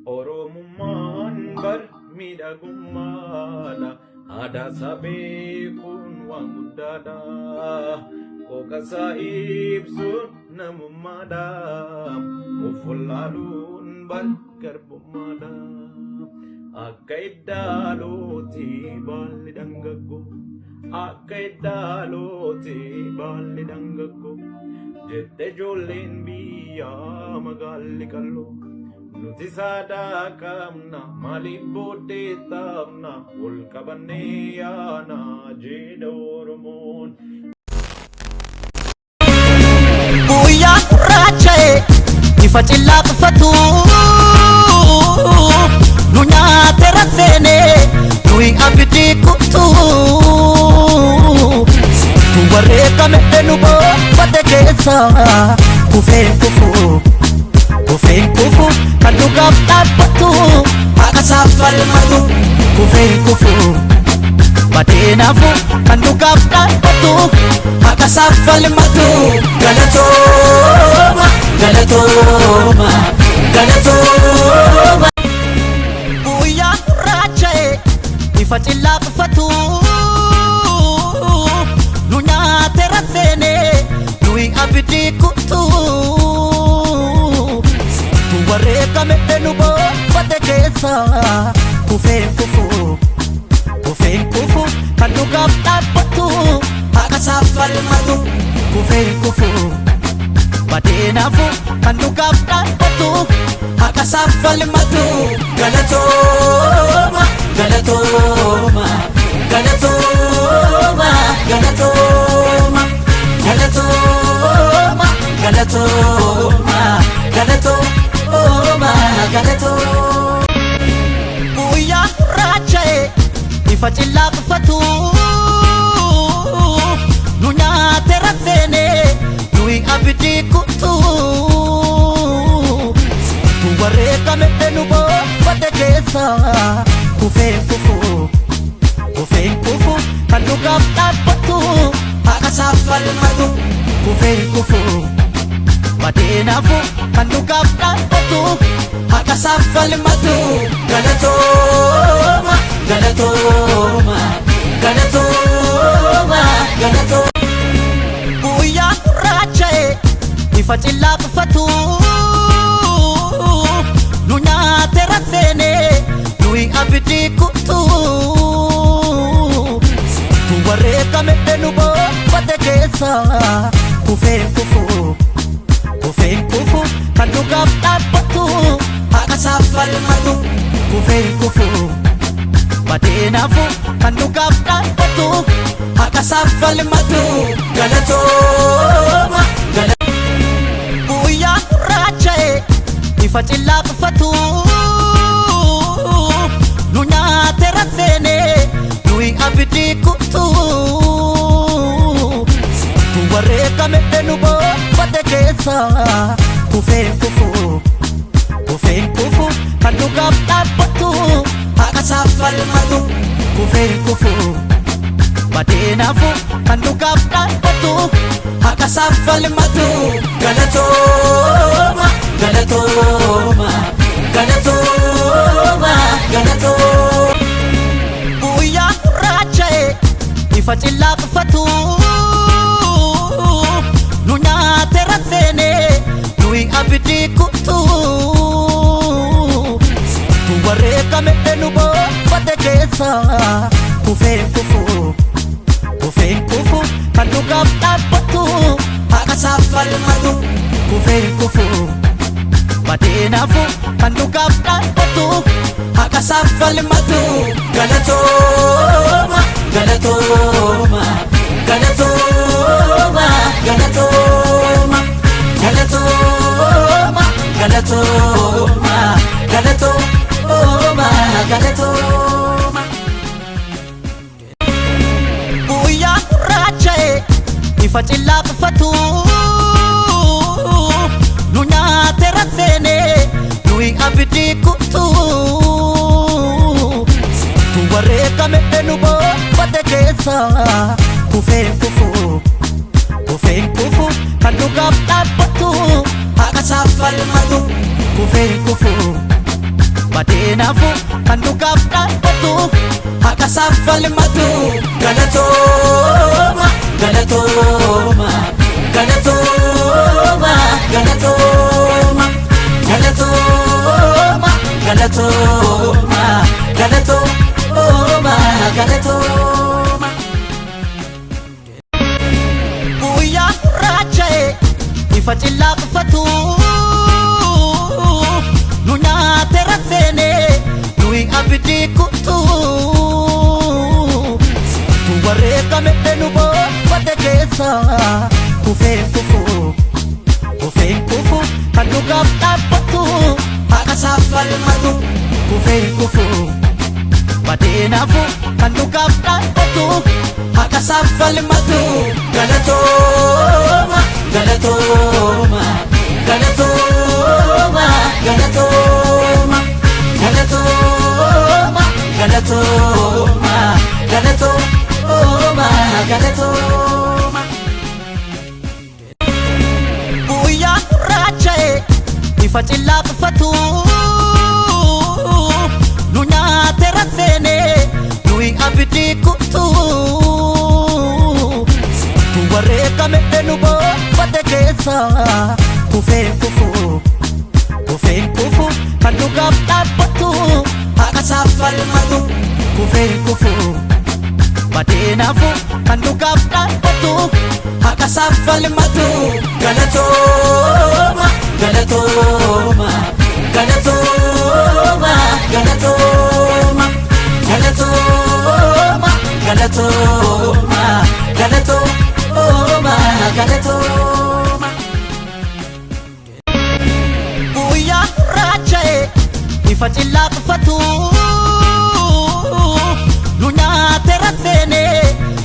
Oromummaan bar miidhagummaadha. Aadaa isaa beekuun waan guddaadha. Qooqa isaa ibsuun namummaadha. Of wallaaluun bar garbummaadha. Akka iddaalootti baalli dhangaggoo. Akka iddaalootti baalli dhangaggoo. Jette ijoolleen biyyaa magaalli qalloo. Nuti saadaa qabna, maaliif booddee taphna, wal qabannee yaana jedha Oromoon. Guyyaa gurraacha'e ifa cillaaqfatu nu nyaate raseene nuyi abdii kutu tu wareegame nu boonfate keessa kufeen kufu kufeen kufu kan dhugaaf dhaabbatu haqa isaaf falmatu kufeen kufu badeenaafu kan dhugaaf dhaabbatu haqa isaaf falmatu. Galatooma, galatooma, galatooma. Guyyaa gurraacha'e ifa cillaaqfatu nu nyaate raseene nuyi abdii kutu tu wareegame nu boonfate keessa kufeen kufu kufeen kufu kan dhugaaf dhaabbatu haqa isaaf falmatu kufeen kufu badeenaafu kan dhugaaf dhaabbatu haqa isaaf falmatu. Galatooma, galatooma, galatooma, galatooma, galatooma, galatooma, galatooma, galatooma. Guyyaa gurraacha'e ifa cillaaqfatu nu nyaate raseene nuyi abdii kutu tu wareegame nu boonfate keessa kufeen kufu kufeen kufu kan dhugaaf dhaabbatu haqa isaaf falmatu kufeen kufu badeenaafu kan dhugaaf dhaabbatu haqa isaaf falmatu. Galatooma, galatooma, galatooma, galatooma. Guyyaa gurraacha'e ifa cillaaqfatu nu nyaate raseene nuyi abdii kutu tu wareegame nu boonfate keessa kufeen kufu kufeen kufu kan dhugaaf dhaabbatu haqa isaaf falmatu kufeen kufu badeenaafu kan dhugaaf dhaabbatu haqa isaaf falmatu. Galatooma. Guyyaa gurraacha'e ifa cillaaqfatu nu nyaate raseene nuyi abdii kutu tu wareegame nu boonfate keessa kufeen kufu kufeen kufu kan dhugaaf dhaabbatu haqa isaaf falmatu kufeen kufu badeenaafu kan dhugaaf dhaabbatu haqa isaaf falmatu. Galatooma, galatooma, galatooma, galatooma. Guyyaa gurraacha'e ifa cillaaqfatu nu nyaate raseene nuyi abdii kutu tu wareegame nu boonfate keessa kufeen kufu kufeen kufu kan dhugaaf dhaabbatu haqa isaaf falmatu kufeen kufu badeenaafu kan dhugaaf dhaabbatu haqa isaaf falmatu. Galatooma, galatooma, galatooma, galatooma, galatooma, galatooma, galatooma, galatooma. Guyyaa gurraacha'e ifa cillaaqfatu nu nyaate raseene nuyi abdii kutu tu wareegame nu boonfate keessa kufeen kufu kufeen kufu kan dhugaaf dhaabbatu haqa isaaf falmatu kufeen kufu. Badeenaafu kan dhugaaf dhaabbatu haqa isaaf falmatu. Galatooma, galatooma, galatooma, galatooma, galatooma, galatooma, galatooma, galatooma. Guyyaa gurraacha'e ifa cillaa uffatu nu nyaate raseene nuyi abidii kutu. Tu wareegame nu boonfate keessa kufeen kufu, kufeen kufu kan dhugaaf dhaabbatu haqa isaaf falmatu. Kufeen kufu, badeenaafu kan dhugaaf dhaabbatu haqa isaaf falmatu. Galatooma, galatooma, galatooma, galatooma, galatooma, galatooma, galatooma, galatooma. Guyyaa gurraacha'e ifa cillaa uffatu nu nyaate raseene nuyi abidii kutu. Tu wareegame nu boonfate keessa kufeen kufu, kufeen kufu kan dhugaaf dhaabbatu haqa isaaf falmatu. Kufeen kufu, badeenaafu kan dhugaaf dhaabbatu haqa isaaf falmatu. Galatooma, galatooma, galatooma, galatooma, galatooma, galatooma, galatooma, galatooma. Guyyaa gurraacha'e ifa cillaa uffatu nu nyaate raseene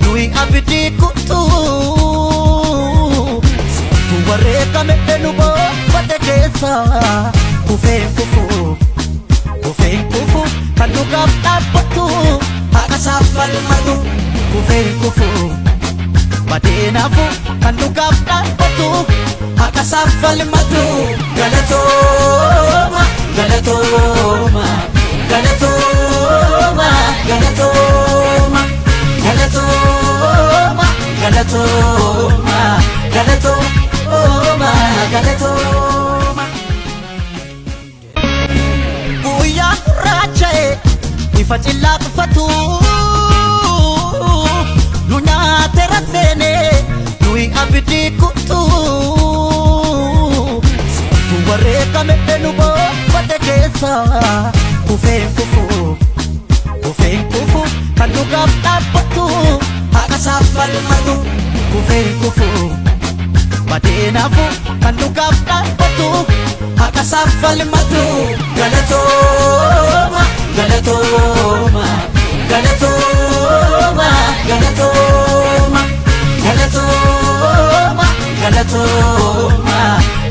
nuyi abidii kutu. Tu wareegame nu boonfate keessa kufeen kufu, kufeen kufu kan dhugaaf dhaabbatu haqa isaaf falmatu. Kufeen kufu, badeenaafu kan dhugaaf dhaabbatu haqa isaaf falmatu. Galatooma, galatooma, galatooma, galatooma, galatooma, galatooma, galatooma, galatooma. Guyyaa gurraacha'e ifa cillaa uffatu nu nyaate raseene nuyi abidii kutu. Tu wareegame nu boonfate keessa kufeen kufu, kufeen kufu kan dhugaaf dhaabbatu haqa isaaf falmatu. Kufeen kufu, badeenaafu kan dhugaaf dhaabbatu haqa isaaf falmatu. Galatooma, galatooma, galatooma, galatooma, galatooma, galatooma,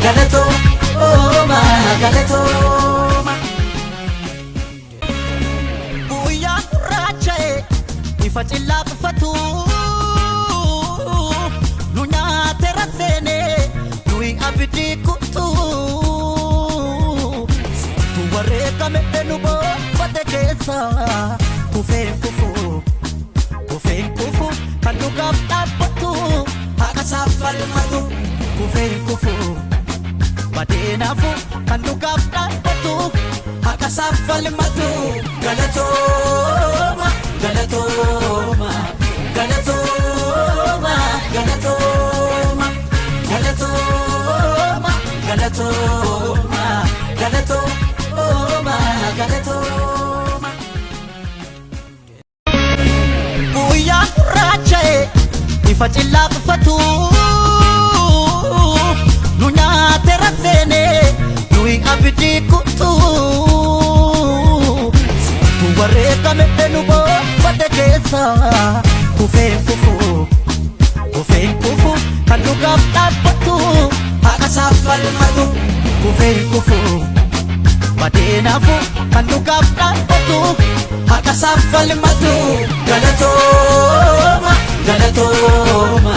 galatooma, galatooma. Guyyaa gurraacha'e ifa cillaa uffatu nu nyaate raseene nuyi abidii kutu. Tu wareegame nu boonfate keessa kufeen kufu, kufeen kufu kan dhugaaf dhaabbatu haqa isaaf falmatu. Kufeen kufu, badeenaafu kan dhugaaf dhaabbatu haqa isaaf falmatu. Galatooma, galatooma, galatooma, galatooma, galatooma, galatooma, galatooma, galatooma. Guyyaa gurraacha'e ifa cillaa uffatu nu nyaate raseene nuyi abidii kutu. Tu wareegame nu boonfate keessa kufeen kufu, kufeen kufu kan dhugaaf dhaabbatu haqa isaaf falmatu. Kufeen kufu, badeenaafu kan dhugaaf dhaabbatu haqa isaaf falmatu. Galatooma, galatooma.